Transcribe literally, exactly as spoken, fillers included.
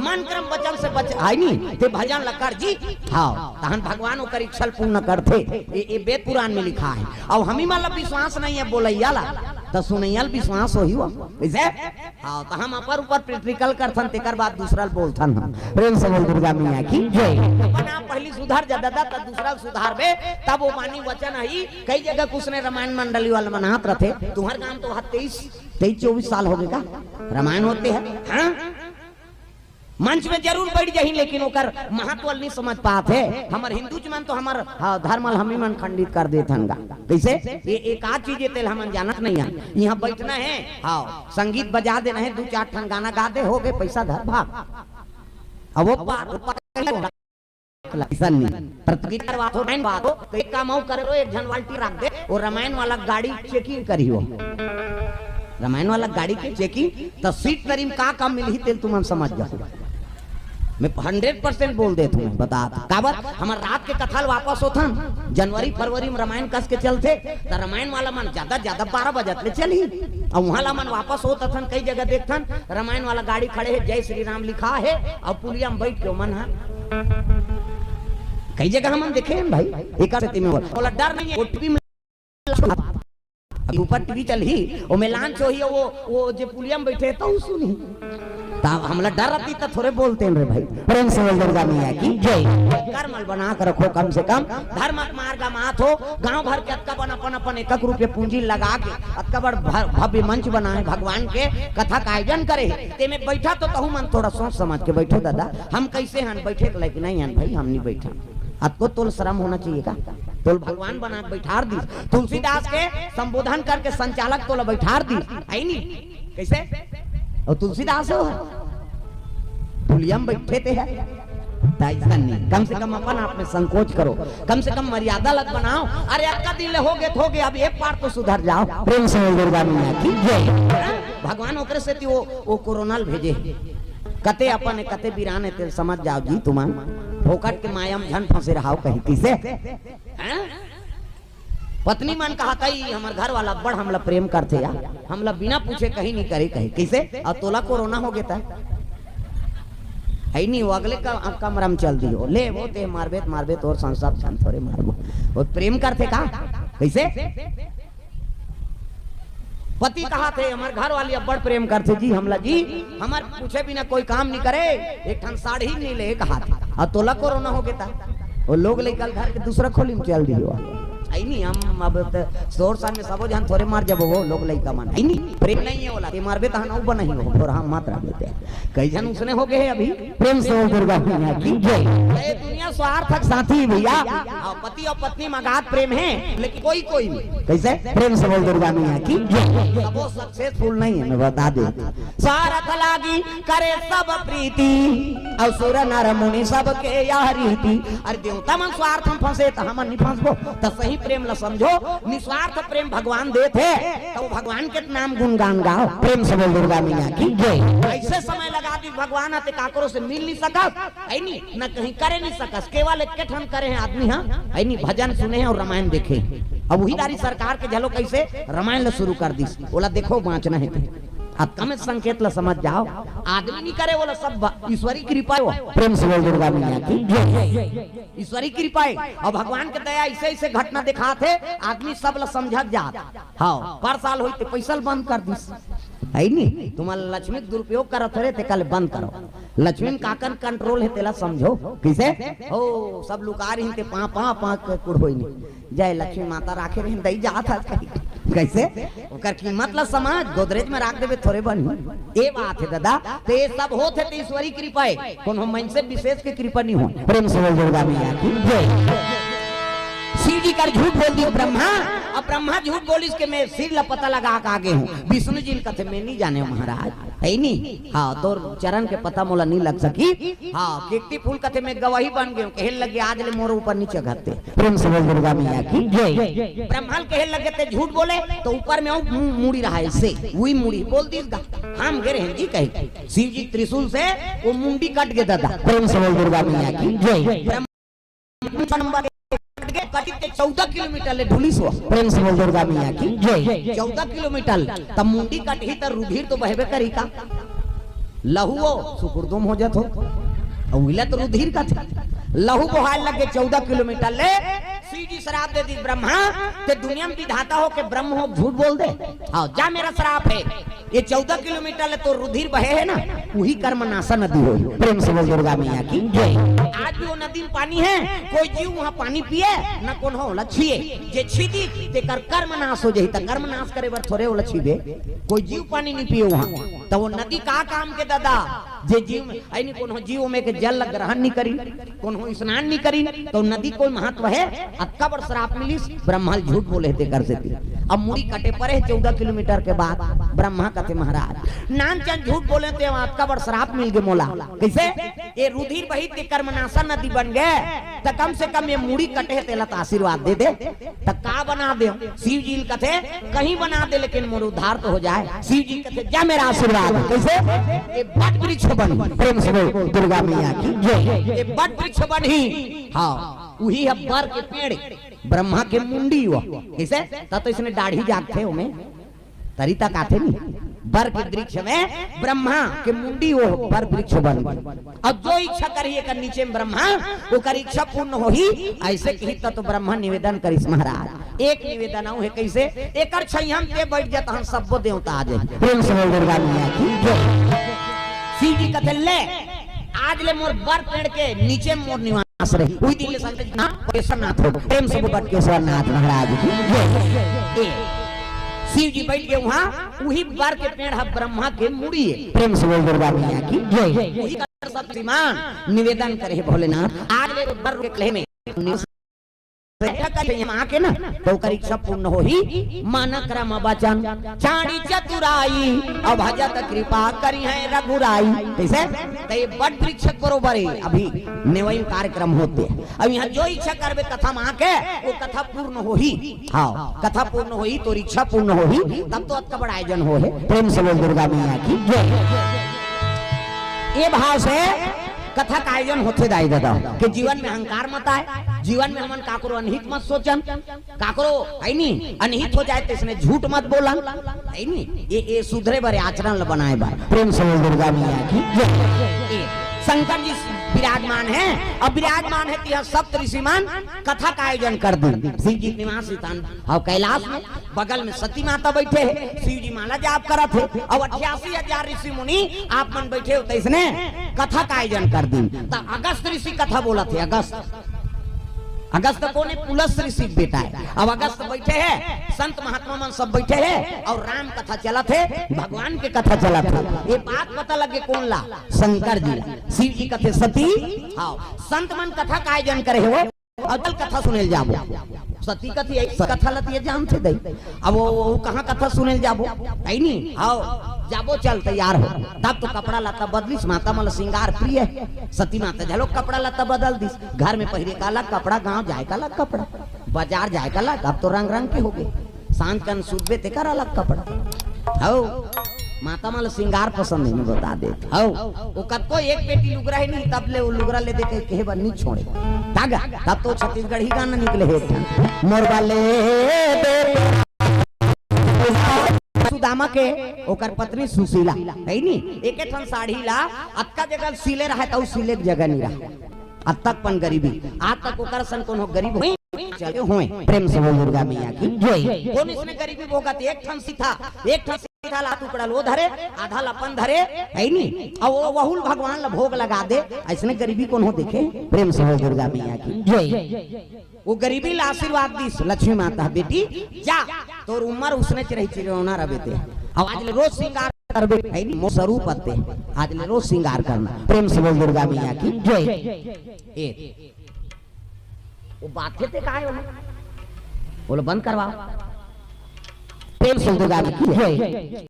मन क्रम वचन से बच, है नी, ते भजन ल कर जी। हाँ, तहन भगवान ओकर इच्छा ल पूर्ण करथे। ए, ए वेद पुराण में लिखा है। अब हमी मन ला विश्वास नहीं है बोलैया ला, त सुनैया ल विश्वास होही हो। कइसे? हाँ, त हम अपन ऊपर practical करथन, तेकर बाद दूसरा ल बोलथन हम। प्रेम से बोल दुर्गा मैया की जय। अपन आप पहली सुधर जा दादा, त दूसरा ल सुधारबे, तब वो वाणी वचन ही। कई जगह कुछ ने रामायण मंडली वाला मनात रथे, तुम्हर गांव तो हा तेईस, तेईस चौबीस साल होगे का रामायण होते है, हाँ? मंच में जरूर बैठ जाही, लेकिन ओकर महत्व ल नहीं समझ पात हे। हमर हिंदू मन तो हमर, हाँ, धर्म ल हमी मन खंडित कर देथन गा। कइसे? ये एक आध चीज ए तेल हमन जानत नहीं हन। यहाँ बैठना है, हाँ, संगीत बजा देना है, दू चार ठन गाना गा दे, हो गे, पैसा धर भाग। अब वो पार, वो पार कहीं होगा। अइसन नहीं। प्रतियोगिता करवात हो, नहीं बात हो, तो एक काम अउ करे, एक झन वाल्टी रख दे, वो रामायण वाला गाड़ी checking करिहो। रामायण वाला गाड़ी के checking, त सीट तरी म का का मिलही, तेल तुमन समझ जाहू। मैं hundred percent बोल देत हूँ, बता दे। काबर, हमर रात के कथा ल वापस होथन, जनवरी फरवरी में रामायण कस के चलथे, त रामायण वाला मन ज्यादा, ज्यादा बारह बजत ले चलही। अउ उहाँ ला मन वापस होत अथन, कई जगह देखथन, रामायण वाला गाड़ी खड़े हे, जय श्री राम लिखा हे, अउ पुलिया में बैठ के ओमन ह, कई जगह हमन देखे हन भाई, एकर सेती में बोला, बोला, डर नहीं है, वो टीवी में, अभी ऊपर टीवी चलही, ओमे launch होही, वो, वो जे पुलिया में बैठे हे, त उ सुनही। त हमला डर रहती त थोरे बोलते रे भाई। प्रेम से बोल दुर्गा मैया की जय। कर्म ल बना के रखो, कम से कम धर्म के मार्ग म आत हो। गांव भर के अतका बन अपन अपन एक एक रुपये पूंजी लगा के अतका बड़ भ-, भव्य मंच बनाए, भगवान के कथा का आयोजन करे हे। तेमे बैठा तो तहू मन थोड़ा सोच समझ के बैठो दादा। हम कइसे हन, बैठे के लायक नहीं हन भाई, हम नहीं बैठा। अतको तोल शर्म होना चाहिए का? तोल भगवान बना के बैठार दिस, तुलसीदास के संबोधन करके संचालक तोला बैठार दिस, है नी? कइसे? अउ तुलसीदास हो, पुलिया में बैठे ते है, त अइसन नहीं। कम से कम अपन आप में संकोच करो, कम से कम मर्यादा लग बनाओ। अरे अतका दिन ले हो गे, हो गे, अब एक बार तो सुधर जाओ। प्रेम से बोल दुर्गा मैया की जय। भगवान ओकरे सेती वो, वो कोरोना ल भेजे हे। कते अपन हे, कते बिरान हे, तेल समझ जाओ जी तुमन। फोकट के माया म झन फंसे रहाओ कहीं किसे। हैं? पत्नी मन कहा, "तई हमर घर वाला बड़ हमला प्रेम करथे यार, हमला बिना पूछे कहीं नहीं करे कहे।" कइसे? अउ तोला कोरोना हो गे त? है नहीं, वो अगले का, कमरा में चल दियो, ले वो ते मारबे त मारबे, तोर संग सब झन थोरे मारबो। वो प्रेम करथे का? कइसे? पति कहा थे, "हमर घर वाली अब्बड़ प्रेम करथे जी, हमला जी, हमर पूछे बिना कोई काम नहीं करे, एक ठन साड़ी नहीं ले," कहा थे। अउ तोला कोरोना हो गे त? वो लोग लइका ल धर के दूसरा खोली में चल दियो। है नहीं, हम अब त शोर सान में सबो झन थोरे मर जबो, वो लोग लइका मन। है नहीं, प्रेम नहीं है ओला, ते मरबे तहन अउ बनही हो, थोरा हम मत रहबे ते। कई झन उसने हो गे हे अभी। प्रेम से बोल दुर्गा मैया की जय। ये दुनिया स्वार्थ के साथी भैया। हाँ, पति अउ पत्नी में अगाध प्रेम हे, लेकिन कोई कोई में। कइसे? प्रेम से बोल दुर्गा मैया की जय। अब वो successful नहीं हे, मैं बता दे। स्वार्थ लागी करे सब प्रीति, अउ सुर नर मुनि सबके यह रीति। अरे देवता मन स्वार्थ में फंसे त हमन नहीं फंसबो। त सही प्रेम ला समझो, निस्वार्थ प्रेम भगवान देथे, त वो भगवान के नाम गुणगान गाओ। प्रेम से बोल दुर्गा मैया की जय। अइसे समय लगा दी भगवान आते काकरो से मिल नहीं सकस, है नी, न कहीं करे नहीं सकस, केवल एक ठन करे हे आदमी, हाँ, है नी, भजन सुने हे अउ रामायण देखे। अब वही दारी सरकार के झलो कइसे रामायण ल शुरू कर दिस, ओला देखो बांचना हे ते। अब कम संकेत ल समझ जाओ, आदमी नहीं करे, ओला सब ब-, ईश्वरी कृपा हे वो। प्रेम से बोल दुर्गा मैया की जय। ईश्वरी कृपा हे, अउ भगवान के दया अइसे अइसे घटना देखात हे, आदमी सब ल समझत जात। हाँ, पर साल होई ते पैसा ल बंद कर दिस। है नी? तुम्हर लक्ष्मी के दुरुपयोग करत हरे, ते कल बंद करो। लक्ष्मी में काकन control हे, तेला समझो। कइसे? हो, सब लुका रही ते पाँ, पाँ, पाँ के कुड़ होई नहीं। जय लक्ष्मी माता राखे रही, दई जात हस कहीं। कइसे? ओकर कीमत ला समझ, गोदरेज में राख देबे थोरे बनी। ए बात हे दादा, ते सब होत हे ते ईश्वरी कृपा हे, कोनो मनसे विशेष के कृपा नहीं हो। प्रेम से बोल दुर्गा मैया की जय। शिव जी कर झूठ बोल दियो ब्रह्मा, अब ब्रह्मा झूठ बोलिस के मैं शिव ला पता लगा के आगे हूँ। विष्णु जी ल कथे मैं नहीं जाने महाराज, है नी? हाँ, तोर चरण के पता मोला नहीं लग सकी। हाँ, कीर्ति फूल कथे मैं गवाही बन गए हूँ, कहे लगे आज ले मोर ऊपर नहीं चघत ते। प्रेम से बोल दुर्गा मैया की जय। ब्रह्मा ल कहे लगे ते झूठ बोले, त ऊपर में वो मु-, मुड़ी रहा हे, ऐसे वही मुड़ी बोल दिस गा। हम गे रहेन जी कहे। शिव जी त्रिशूल से वो मुंडी कट गे दादा। प्रेम से बोल दुर्गा मैया की जय। ब्रह्मा नंबर एक कट गे, कटिस ते चौदह किलोमीटर ले ढुलिस वो। प्रेम से बोल दुर्गा मैया की जय। चौदह किलोमीटर, त मुंडी कटही त रुधिर तो बहबे करही का। लहू वो सुकुरदुम हो जात हो। अउ इला तो रुधिर कथे। लहू बोहाय लगे चौदह किलोमीटर ले। शिव जी श्राप दे दिस, ब्रह्मा, ते दुनिया में विधाता हो के ब्रह्म हो, झूठ बोल दे। हाँ, जा, मेरा श्राप है, ये चौदह किलोमीटर ले तो रुधिर बहे है ना, वही कर्मनाशा नदी हो। प्रेम से बोल दुर्गा मैया की जय। आज भी वो नदी में पानी है, कोई जीव वहाँ पानी पिए, न कोनो ओला छीए। जे छीदी, तेकर कर्मनाश हो जाही। त कर्मनाश करे बर थोरे ओला छीबे, कोई जीव पानी नहीं पिए वहाँ। त वो नदी का काम के दादा, जे जीव में, ऐ नहीं कोनो जीव में के जल ला ग्रहण नहीं करी, कोनो स्नान नहीं करी, त नदी कोई महत्व है? अतका बड़ श्राप मिलिस, ब्रह्मा ल झूठ बोले हे तेकर सेती। अब मुड़ी कटे परे हे चौदह किलोमीटर के बाद। ब्रह्मा कथे, महाराज, नानचन झूठ बोले ते अतका बड़ श्राप मिल गे मोला। कैसे? ये रुधिर बही ते कर्मनाशा नदी बन गे, त कम से कम ये मुड़ी कटे हे तेला त आशीर्वाद दे दे। त का बना दे? शिव जी ल कथे, कहीं बना दे, लेकिन मोर उद्धार तो हो जाए। शिव जी कथे, जा, मेरा आशीर्वाद। कैसे? ये बट वृक्ष बनही। प्रेम से बोल दुर्गा मैया की जय। ये बट वृक्ष बनही। हाँ, उही ह बर के पेड़, ब्रह्मा के मुंडी वो। कैसे? त तो इसने दाढ़ी जागथे ओमे, तरी तक आथे नहीं। बर के वृक्ष में ब्रह्मा के मुंडी वो बर वृक्ष बन गे। अब जो इच्छा करी एकर नीचे में ब्रह्मा, ओकर इच्छा पूर्ण होही। ऐसे कही त तो ब्रह्मा निवेदन करिस, महाराज, एक निवेदन अउ हे। कैसे? एकर छैया म ते बैठ जा, तहन सब्बो देवता आ जाही। प्रेम से बोल दुर्गा मैया की जय। शिव जी कथे, ले, आज ले मोर बर पेड़ के नीचे मोर निवास रही। उही दिन ले शंकर जी नाम केशवनाथ हो। प्रेम से बोल बटकेश्वर नाथ महाराज की जय। ए, शिव जी बैठ गे वहाँ, उही बर के पेड़ ह ब्रह्मा के मुड़ी हे। प्रेम से बोल दुर्गा मैया की जय। उही कर शक्तिमान निवेदन करे हे भोलेनाथ, आज ले बर के कले में निवेदन करे हे, हम आके ना, त ओकर इच्छा पूर्ण होही। मन क्रम वचन चाँड़ी चतुराई, अभजत कृपा करिहैं रघुराई। कैसे? त ये बट वृक्ष के बरोबर हे। अभी नेवई में कार्यक्रम होथे, अब यहाँ जो इच्छा करबे कथा में आके, वो कथा पूर्ण होही। हाँ, कथा पूर्ण होही, तोर इच्छा पूर्ण होही, तब तो अतका बड़ा आयोजन होहे। प्रेम से बोल दुर्गा मैया की जय। ये भाव से कथा का आयोजन होथे दाई ददा, कि जीवन में अहंकार मत आए, जीवन में हमन काकरो अनहित मत सोचन, काकरो, है नी, अनहित हो जाए त इसने झूठ मत बोलन, है नी। ये, ये सुधरे बर, आचरण ल बनाए बर। प्रेम से बोल दुर्गा मैया की जय। ये शंकर जी विराजमान हे, अब विराजमान हे त यहाँ सप्त ऋषि मन कथा का आयोजन कर दिन। शिव जी के निवास स्थान अउ कैलाश में, बगल में सती माता बैठे हे, शिव जी माला जाप करत हे, अउ अठासी हजार ऋषि मुनि आप मन बैठे हो, तैसने कथा का आयोजन कर दिन। त अगस्त ऋषि कथा बोलत हे, अगस्त, अगस्त कोन हे? पुलस ऋषि के बेटा हे। अब अगस्त बैठे हे, संत महात्मा मन सब बैठे हे, अउ राम कथा चलत हे, भगवान के कथा चलत हे। ये बात पता लगे कोन ला? शंकर जी ला। शिव जी कथे, सती, हाँ, संत मन कथा का आयोजन करे हे वो, अउ चल कथा सुने ल जाबो। सती कथे, "ऐसी कथा ल त ये जानथे दई।" अब वो, वो कहाँ कथा सुने ल जाबो? है नी? हाँ, जाबो, चल तैयार हो। तब तो कपड़ा लत्ता बदलिस, माता मन ल श्रृंगार प्रिय हे। सती माता घलो कपड़ा लत्ता बदल दिस। घर में पहिरे का अलग कपड़ा, गाँव जाए का अलग कपड़ा, बाजार जाए का अलग, अब तो रंग रंग के हो गे। सांझ कन सुतबे तेकर अलग कपड़ा। हौ, माता मन ल श्रृंगार पसंद हे, मैं बता देत हौ। वो कतको एक पेटी लुगरा हे नहीं, तब ले वो लुगरा ले दे के कहे बर नहीं छोड़े। तागा, तब तो छत्तीसगढ़ी गाना निकले हे एक ठन। मोर वाले दे सुदामा के, ओकर पत्नी सुशीला, है नी? एके ठन साड़ी ला अतका जगह सिले रहा, त उ सिले के जगह नहीं रहा। अतक पन गरीबी, आज तक ओकर सन कोनो गरीब होय, चले होय। प्रेम से बोल दुर्गा मैया की जय। कोन इसने गरीबी भोगत? एक ठन सीता, एक ठन सीता ला टुकड़ा ल ओ धरे, आधा ला अपन धरे, है नी? अउ वो वहू ल भगवान ला भोग लगा दे, अइसने गरीबी कोनो देखे? प्रेम से बोल दुर्गा मैया की जय। वो गरीबी ला आशीर्वाद दिस लक्ष्मी माता, "बेटी जा, तोर उम्र उसने च रही, चिरौना रबे ते।" अउ आज ले रोज श्रृंगार करबे, है नी, मोर स्वरूप अते। आज ले रोज श्रृंगार करना। प्रेम से बोल दुर्गा मैया की जय। ए, वो बात हे ते काय हो? बोलो, बंद करवाओ। प्रेम से बोल दुर्गा मैया की जय।